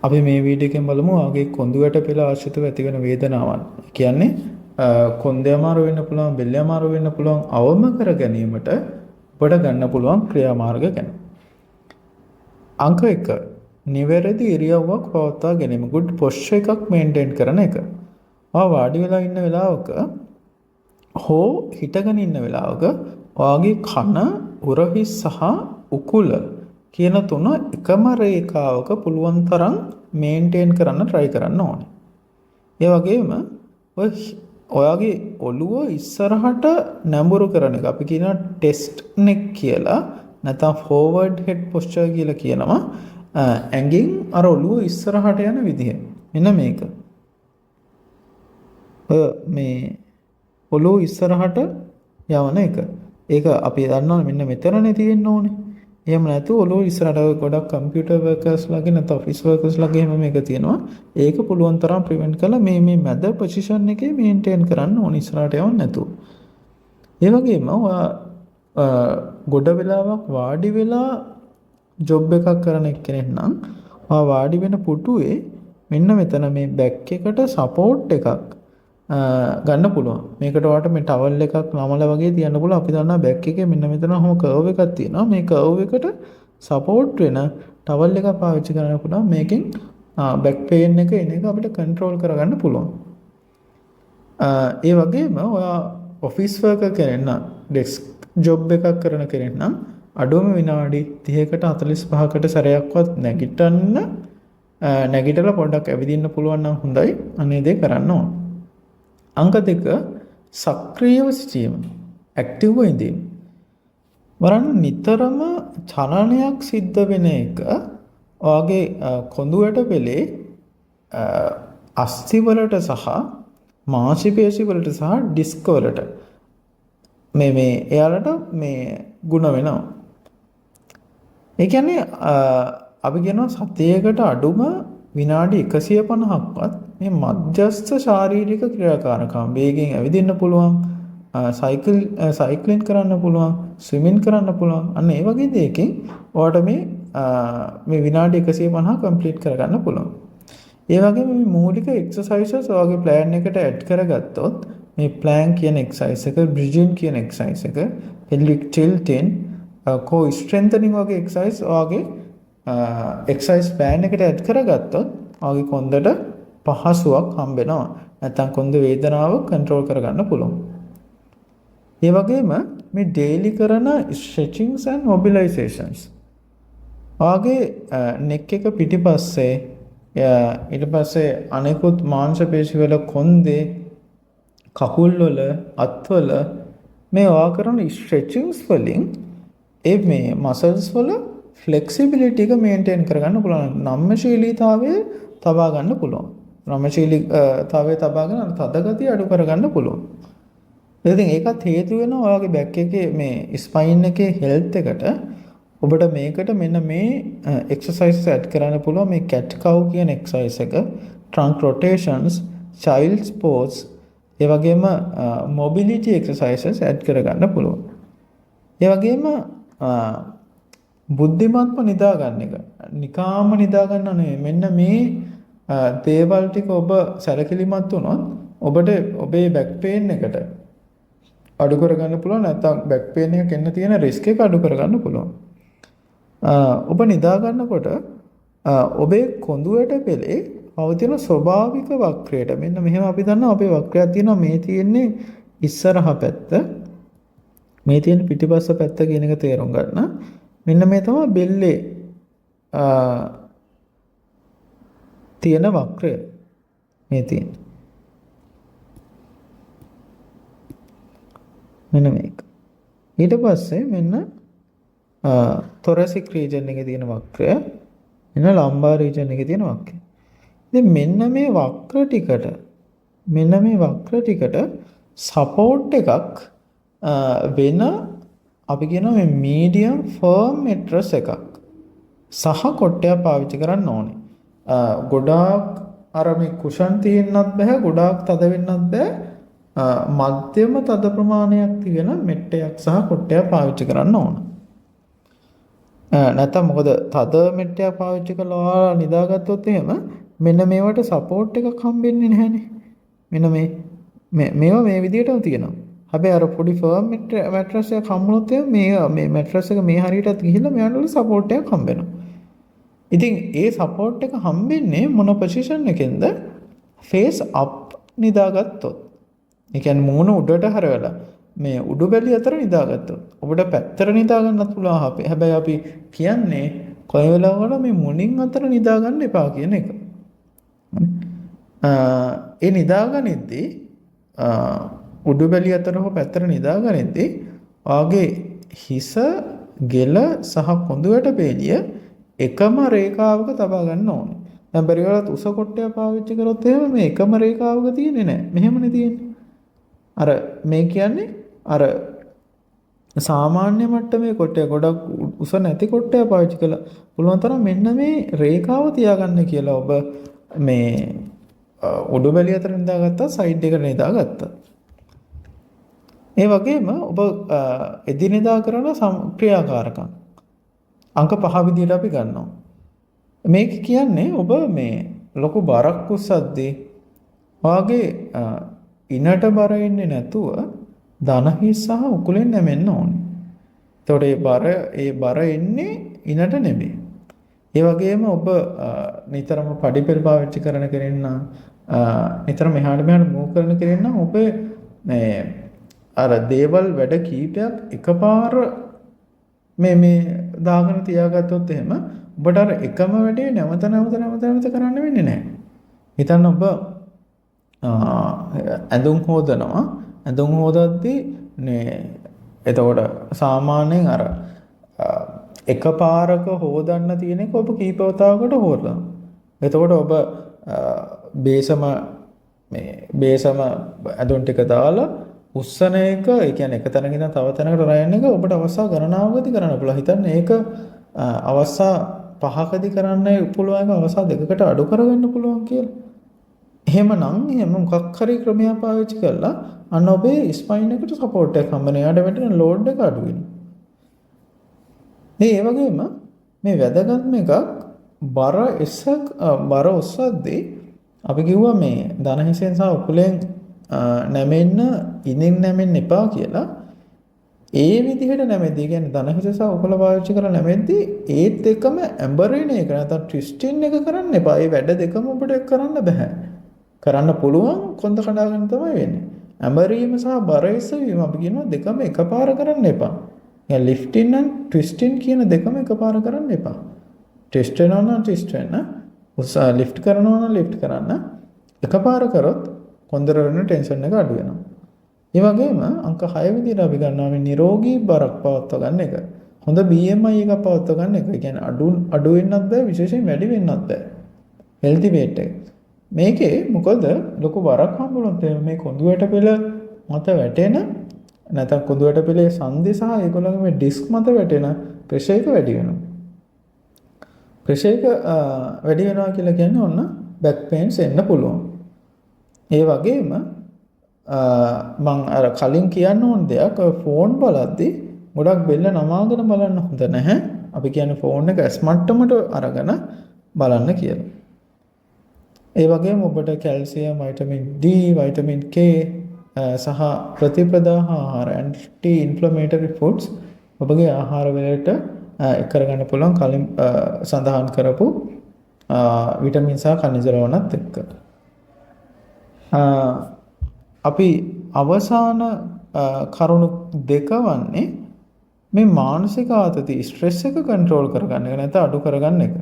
අපි මේ වීඩියෝ එකෙන් බලමු ඔයාගේ කොඳු වැට පෙළ ආශ්‍රිතව ඇතිවන වේදනාවන්. ඒ කියන්නේ කොන්දේ අමාරු වෙන්න පුළුවන්, බෙල්ලේ අමාරු වෙන්න පුළුවන් අවම කර ගැනීමට ඔබට ගන්න පුළුවන් ක්‍රියාමාර්ග ගැන. අංක 1, නිවැරදි ඉරියව්වක් පවත්වා ගැනීම. ගුඩ් පොස්චර් එකක් මේන්ටේන් කරන එක. ඔයා වාඩි වෙලා ඉන්න වෙලාවක හෝ හිටගෙන ඉන්න වෙලාවක ඔයාගේ කන, උරහිස් සහ උකුල කියන තුන එකම රේඛාවක පුළුවන් තරම් මේන්ටේන් කරන්න try කරන්න ඕනේ. ඒ වගේම ඔය ඔයාගේ ඔළුව ඉස්සරහට නැඹුරු කරන එක අපි කියනවා ටෙස්ට් නෙක් කියලා, නැත්නම් ෆෝවර්ඩ් හෙඩ් පොස්චර් කියලා කියනවා. ඇඟෙන් අර ඔළුව ඉස්සරහට යන විදිහ. මෙන්න මේක. ඔය මේ ඔළුව ඉස්සරහට යවන එක. ඒක අපි දන්නවනේ මෙන්න මෙතනනේ තියෙන්න ඕනේ. එහෙම නැතුව ඔළුව ඉස්සරහට ගොඩක් කම්පියුටර් වර්කර්ස් ලාගේ නැත්නම් ඔෆිස් වර්කර්ස් ලාගේ එහෙම මේක තියෙනවා. ඒක පුළුවන් තරම් ප්‍රිවෙන්ට් කරලා මේ මේ මැද පොසිෂන් එකේ මේන්ටේන් කරන්න ඕනේ ඉස්සරහට යවන්න නැතුව. ඒ වගේම ඔයා ගොඩ වෙලාවක් වාඩි වෙලා ජොබ් එකක් කරන එක්කෙනෙක් නම් ඔයා වාඩි වෙන පුටුවේ මෙන්න මෙතන මේ බැක් එකට සපෝට් එකක් ගන්න පුළුවන්. මේකට ඔයාට මේ ටවල් එකක් නමලා වගේ තියන්න පුළුවන්. අපි දන්නවා බැක් එකේ මෙන්න මෙතන ඔහොම කර්ව් එකක් තියෙනවා. මේ කර්ව් එකට සපෝට් වෙන ටවල් එකක් පාවිච්චි කරන්න පුළුවන්. මේකෙන් බැක් පේන් එක එන එක අපිට කන්ට්‍රෝල් කරගන්න පුළුවන්. ඒ වගේම ඔයා ඔෆිස් වර්කර් කෙනෙක් නම්, ඩෙස්ක් ජොබ් එකක් කරන කෙනෙක් නම් අඩුවම විනාඩි 30කට 45කට සැරයක්වත් නැගිටන්න, නැගිටලා පොඩ්ඩක් ඇවිදින්න පුළුවන් නම් හොඳයි. අනේ දේ කරන්න ඕන. අංක 2, සක්‍රියව සිටීම. ඇක්ටිව්ව ඉඳීම. බලන්න නිතරම චලනයක් සිද්ධ වෙන එක ඔයාගේ කොඳු ඇට පෙළේ අස්ථි වලට සහ මාංශ පේශි වලට සහ ඩිස්ක් වලට මේ මේ එයාලට මේ ගුණ වෙනවා. ඒ කියන්නේ අපි කියනවා සතියකට අඩුම විනාඩි 150ක්වත් මේ මධ්‍යස්ථ ශාරීරික ක්‍රියාකාරකම්, වේගෙන් ඇවිදින්න පුළුවන්, සයික්ලින් කරන්න පුළුවන්, ස්විමින් කරන්න පුළුවන්. අන්න ඒ වගේ දෙයකින් ඔයාට මේ මේ විනාඩි 150 කම්ප්ලීට් කරගන්න පුළුවන්. ඒ වගේම මේ මූලික එක්සර්සයිසස් ඔයාගේ ප්ලෑන් එකට ඇඩ් කරගත්තොත් මේ ප්ලෑන් කියන එක්සර්සයිස් එක, බ්‍රිජින් කියන එක්සර්සයිස් එක, පෙල්වික් ටිල්ටින්, කෝ ස්ට්‍රෙන්තනින් වගේ එක්සර්සයිස් ඔයාගේ එක්සර්සයිස් ප්ලෑන් එකට ඇඩ් කරගත්තොත් ඔයාගේ කොන්දට පහසුවක් හම්බෙනවා. නැත්නම් කොන්ද වේදනාව කන්ට්‍රෝල් කරගන්න පුළුවන්. ඒ වගේම මේ ඩේලි කරන ස්ට්‍රෙචින්ග්ස් ඇන්ඩ් මොබිලයිසේෂන්ස් ඔයාගේ නෙක් එක පිටිපස්සේ, ඊට පස්සේ අනෙකුත් මාංශ පේශි වල, කොන්දේ, කකුල් වල, අත්වල මේ ඔයා කරන ස්ට්‍රෙචින්ග්ස් වලින් ඒ මේ මසල්ස් වල ෆ්ලෙක්සිබිලිටි එක මේන්ටේන් කරගන්න පුළුවන්. නම්‍යශීලීතාවය තබා ගන්න පුළුවන්. නම්‍යශීලීතාවය තබාගෙන අර තද ගතිය අඩු කරගන්න පුළුවන්. ඉතින් ඒකත් හේතු වෙනවා ඔයාගේ බැක් එකේ මේ ස්පයින් එකේ හෙල්ත් එකට. ඔබට මේකට මෙන්න මේ එක්සර්සයිස් ඇඩ් කරන්න පුළුවන්. මේ කැට් කව් කියන එක්සර්සයිස් එක, ට්‍රංක් රොටේෂන්ස්, චයිල්ඩ්ස් පෝස්, ඒ වගේම මොබිලිටි එක්සර්සයිසස් ඇඩ් කරගන්න පුළුවන්. ඒ වගේම බුද්ධිමත්ව නිදා ගන්න එක. නිකාම්ම නිදා ගන්න නෙවෙයි. මෙන්න මේ දේවල් ටික ඔබ සැලකිලිමත් වුණොත් ඔබට ඔබේ බැක් පේන් එකට අඩු කරගන්න පුළුවන්, නැත්නම් බැක් පේන් එකක් එන්න තියෙන රිස්ක් එක අඩු කරගන්න පුළුවන්. ඔබ නිදා ගන්නකොට ඔබේ කොඳු ඇට පෙළේ පවතින ස්වභාවික වක්‍රයට, මෙන්න මෙහෙම අපි දන්නවා අපේ වක්‍රයක් තියෙනවා. මේ තියෙන්නේ ඉස්සරහ පැත්ත, මේ තියෙන පිටිපස්ස පැත්ත කියන එක තේරුම් ගන්න. මෙන්න මේ තමයි බෙල්ලේ තියෙන වක්‍රය මේ තියෙන්නේ. මෙන්න මේක. ඊට පස්සේ මෙන්න තොරසික් රීජන් එකේ තියෙන වක්‍රය, මෙන්න ලම්බා රීජන් එකේ තියෙන වක්‍රය. ඉතින් මෙන්න මේ වක්‍ර ටිකට සපෝට් එකක් වෙන අපි කියනවා මේ මීඩියම් ෆර්ම් මැට්‍රස් එකක් සහ කොට්ටයක් පාවිච්චි කරන්න ඕනේ. ගොඩාක් අර මේ කුෂන් තියෙන්නත් බෑ, ගොඩාක් තද වෙන්නත් බෑ. මධ්‍යම තද ප්‍රමාණයක් තියෙන මෙට්ටයක් සහ කොට්ටයක් පාවිච්චි කරන්න ඕන. නැත්තම් මොකද තද මෙට්ටයක් පාවිච්චි කරලා ඔයාලා නිදාගත්තොත් එහෙම මෙන්න මේවට සපෝට් එකක් හම්බෙන්නේ නැහැනේ. මෙන්න මේ මේවා මේ විදිහටම තියෙනවා. හැබැයි අර පොඩි ෆර්ම් මැට්‍රස් එකක් හම්බුනොත් එහෙම මේ මේ මැට්‍රස් එක මේ හරියටත් ගිහිල්ලා මෙයාට වල සපෝට් එකක් හම්බ වෙනවා. ඉතින් ඒ සපෝට් එක හම්බෙන්නේ මොන පොසිෂන් එකෙන්ද? ෆේස් අප් නිදාගත්තොත්. ඒ කියන්නේ මූණ උඩට හරවලා මේ උඩු බැලි අතර නිදාගත්තොත්. ඔබට පැත්තට නිදා ගන්නත් පුළුවන් අපේ. හැබැයි අපි කියන්නේ කොයි වෙලාවකද මේ මුණින් අතර නිදා ගන්න එපා කියන එක. ඒ නිදාගනිද්දී උඩු බැලි අතර හෝ පැත්තට නිදාගනිද්දී ඔයාගේ හිස, ගෙල සහ කොඳු වැට පේලිය එකම රේඛාවක තබා ගන්න ඕනේ. දැන් බැරි වෙලාවත් උස කොට්ටයක් පාවිච්චි කරොත් එහෙම මේ එකම රේඛාවක තියෙන්නේ නැහැ. මෙහෙමනේ තියෙන්නේ. අර මේ කියන්නේ අර සාමාන්‍ය මට්ටමේ කොට්ටය, ගොඩක් උස නැති කොට්ටයක් පාවිච්චි කළා පුළුවන් තරම් මෙන්න මේ රේඛාව තියාගන්න කියලා ඔබ මේ උඩු බැලිය අතර නිදාගත්තා, සයිඩ් එකට නිදාගත්තා. ඒ වගේම ඔබ එදිනෙදා කරන ක්‍රියාකාරකම් අංක 5 විදියට අපි ගන්නවා. මේක කියන්නේ ඔබ මේ ලොකු බරක් උස්සද්දී ඔයාගේ ඉනට බර එන්නේ නැතුව දන හිස් සහ උකුලෙන් නැමෙන්න ඕනේ. එතකොට ඒ බර එන්නේ ඉනට නෙමෙයි. ඒ වගේම ඔබ නිතරම පඩිපෙළ පාවිච්චි කරන කෙනෙක් නම්, නිතරම එහාට මෙහාට මූව් කරන කෙනෙක් නම්, ඔබ මේ අර දේවල් වැඩ කීපයක් එකපාර මේ මේ දාගෙන තියාගත්තොත් එහෙම ඔබට අර එකම වැඩේ නැවත නැවත නැවත නැවත කරන්න වෙන්නේ නැහැ. හිතන්න ඔබ ඇඳුම් හෝදනවා. ඇඳුම් හෝදද්දී මේ එතකොට සාමාන්‍යයෙන් අර එකපාරක හෝදන්න තියෙන එක ඔබ කීප වතාවකට හෝදනවා. එතකොට ඔබ බේසම මේ බේසම ඇඳුම් ටික දාලා උස්සන එක, ඒ කියන්නේ එක තැනක ඉඳන් තව තැනකට රයන එක ඔබට අවස්ථා ගණනාවකදී කරන්න පුළුවන්. හිතන්න ඒක අවස්ථා 5කදී කරන්න පුළුවන් එක අවස්ථා 2කට අඩු කරගන්න පුළුවන් කියලා. එහෙමනම් එහෙම මොකක් හරි ක්‍රමයක් පාවිච්චි කරලා අන්න ඔබේ ස්පයින් එකට සපෝට් එකක් හම්බ වෙනවා. එයාට වැටෙන ලෝඩ් එක අඩු වෙනවා. ඒ වගේම මේ වැදගත්ම එකක්, බර ඔස්සද්දී අපි කිව්වා මේ දන හිසෙන් සහ උකුලෙන් නැමෙන්න, ඉනෙන් නැමෙන්න එපා කියලා. ඒ විදිහට නැමෙද්දී, කියන්නේ දන හිස සහ උකුල පාවිච්චි කරලා නැමෙද්දී ඒත් එක්කම ඇඹරෙන එක නැත්නම් ට්විස්ටින් එක කරන්න එපා. ඒ වැඩ දෙකම ඔබට කරන්න බෑ. කරන්න පුළුවන්, කොන්ද කඩාගෙන තමයි වෙන්නේ. ඇඹරීම සහ බර එසවීම අපි කියනවා දෙකම එකපාර කරන්න එපා. يعني ලිෆ්ටින් ඇන්ඩ් ට්විස්ටින් කියන දෙකම එකපාර කරන්න එපා. ට්විස්ට් වෙනවා නම් ට්විස්ට් වෙන්න, උස් ලිෆ්ට් කරනවා නම් ලිෆ්ට් කරන්න. එකපාර කරොත් කොන්දර වෙන ටෙන්ෂන් එක අඩු වෙනවා. ඒ වගේම අංක 6 විදිහට අපි ගන්නවා මේ නිරෝගී බරක් පවත්වා ගන්න එක. හොඳ BMI එකක් පවත්වා ගන්න එක. ඒ කියන්නේ අඩු අඩු වෙන්නත් බෑ, විශේෂයෙන් වැඩි වෙන්නත් බෑ. හෙල්ති වේට් එක. මේකේ මොකද ලොකු බරක් හම්බුනොත් මේ කොඳු වැට පෙළ මත වැටෙන, නැත්නම් කොඳු වැට පෙළේ සන්ධි සහ ඒගොල්ලන්ගේ මේ ඩිස්ක් මත වැටෙන ප්‍රෙෂර් එක වැඩි වෙනවා. ප්‍රෙෂර් එක වැඩි වෙනවා කියලා කියන්නේ ඔන්න බැක් පේන්ස් එන්න පුළුවන්. ඒ වගේම මං අර කලින් කියන්න ඕන දෙයක්, ඔය ෆෝන් බලද්දි ගොඩක් බෙල්ල නමාගෙන බලන්න හොඳ නැහැ. අපි කියන්නේ ෆෝන් එක ඇස් මට්ටමට අරගෙන බලන්න කියලා. ඒ වගේම ඔබට කැල්සියම්, වයිටමින් D, vitamin K සහ ප්‍රතිප්‍රදාහ ආහාර, ඇන්ටි ඉන්ෆ්ලමේටරි ෆුඩ්ස් ඔබගේ ආහාර වලට එක් කරගන්න පුළුවන් කලින් සඳහන් කරපු විටමින් සහ ඛනිජ ලවණත් එක්ක. අපි අවසාන කරුණු දෙක වන්නේ මේ මානසික ආතති, ස්ට්‍රෙස් එක කන්ට්‍රෝල් කරගන්න එක නැත්නම් අඩු කරගන්න එක.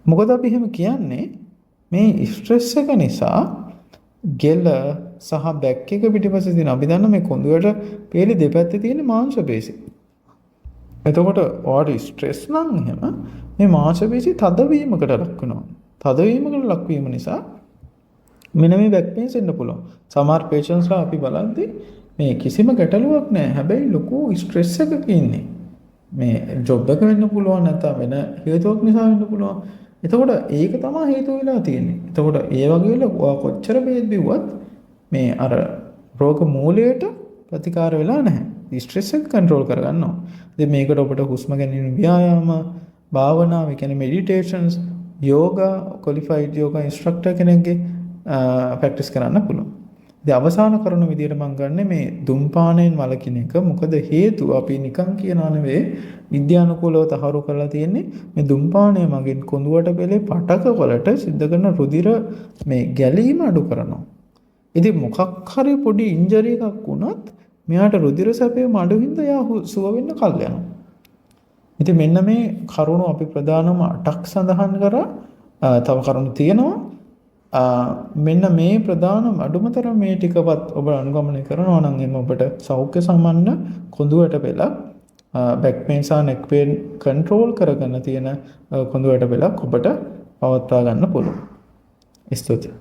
මොකද අපි එහෙම කියන්නේ මේ ස්ට්‍රෙස් එක නිසා ගෙල සහ බැක් එක පිටිපස්සේ තියෙන, අපි දන්න මේ කොඳු වැට පේලි දෙපැත්තේ තියෙන මාංශ පේශි. එතකොට ඔයාට ස්ට්‍රෙස් නම් එහෙම මේ මාංශ පේශි තදවීමකට ලක් වෙනවා. තදවීමකට ලක්වීම නිසා මෙන්න මේ බැක් පේන්ස් එන්න පුළුවන්. සමහර පේෂන්ට්ස්ලා අපි බලද්දි මේ කිසිම ගැටලුවක් නෑ. හැබැයි ලොකු ස්ට්‍රෙස් එකක ඉන්නේ. මේ ජොබ් එක වෙන්න පුළුවන්, නැත්නම් වෙන හේතුවක් නිසා වෙන්න පුළුවන්. එතකොට ඒක තමයි හේතුව වෙලා තියෙන්නේ. එතකොට ඒ වගේ වෙලාවක ඔයා කොච්චර බේත් බිව්වත් මේ අර රෝග මූලයට ප්‍රතිකාර වෙලා නැහැ. ස්ට්‍රෙස් එක කන්ට්‍රෝල් කරගන්න ඕන. ඉතින් මේකට ඔබට හුස්ම ගැනීම ව්‍යායාම, භාවනාව, ඒ කියන්නේ මෙඩිටේෂන්ස්, යෝගා, ක්වොලිෆයිඩ් යෝගා ඉන්ස්ට්‍රක්ටර් කෙනෙක්ගේ ප්‍රැක්ටිස් කරන්න පුළුවන්. ඉතින් අවසාන කරුණ විදියට මම ගන්නෙ මේ දුම්පානයෙන් වළකින එක. මොකද හේතුව අපි නිකන් කියනවා නෙවෙයි, විද්‍යානුකූලව තහවුරු කරලා තියෙන්නේ මේ දුම්පානය මගින් කොඳුවට පෙළේ පටක වලට සිද්ධ කරන රුධිර මේ ගැලීම අඩු කරනවා. ඉතින් මොකක් හරි පොඩි ඉන්ජරි එකක් වුණත් මෙයාට රුධිර සැපයීම අඩු හින්දා එයා සුව වෙන්න කල් යනවා. ඉතින් මෙන්න මේ කරුණු අපි ප්‍රධානම 8ක් සඳහන් කරා. තව කරුණු තියෙනවා. මෙන්න මේ ප්‍රධාන අඩුම තරම මේ ටිකවත් ඔබ අනුගමනය කරනවා නම් එම ඔබට සෞඛ්‍ය සම්පන්න කොඳු ඇට පෙළක්, බැක් පේන් සහ නෙක් පේන් කන්ට්‍රෝල් කරගෙන තියෙන කොඳු ඇට පෙළක් ඔබට පවත්වා ගන්න පුළුවන්. ස්තුතියි.